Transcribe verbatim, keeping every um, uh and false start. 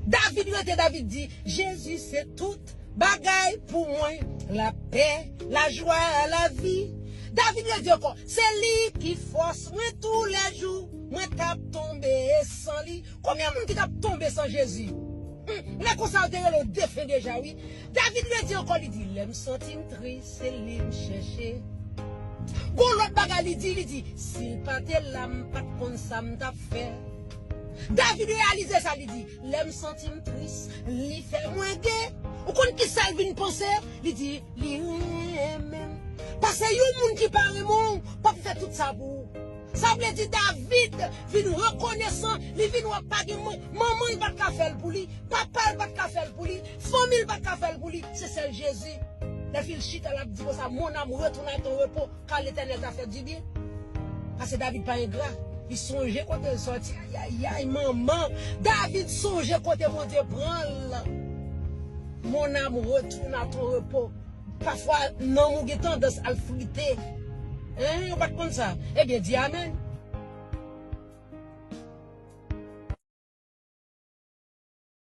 David rete, David di, Jezi se tout bagay pou mwen, lapè, lajwa, lavi. David rete ankò, se li ki fòs mwen toulejou, mwen t ap tonbe san li. Konbyen moun ki t ap tonbe san Jezi? Hmm, lè konsa yo te rele w defen deja, wi. David rete ankò, li di, lè m santi m tris, se li m chèche. Gon lòt bagay li di, li di, si l pa te la, m pa t konn sa m t ap fè. David reyalize sa, li di, lè m santi m tris, li fè mwen gen. Ou konn ki sa l vin panse? Li di, li renmen m. Paske yon moun ki pa renmen w, p ap fè tout sa pou ou. Sa vle di David vin rekonesan, li vin wè pa gen man-, manman l pa t ka fè l pou li, papa l pa t ka fè l pou li, fanmi l pa t ka fè l pou li, se sèl Jezi. Lè fi l chita, l ap di konsa, mon âme, retourne à ton repos, car l'Éternel t'a fait du bien. Paske David pa engra. Li sonje kote l sòti. Ayayay, manman. David sonje kote Bondye pran l. Mon âme, retourne à ton repos. Pafwa, nanm ou gen tandans al frite. Hein, ou pa t konn sa? Ebyen, di amèn.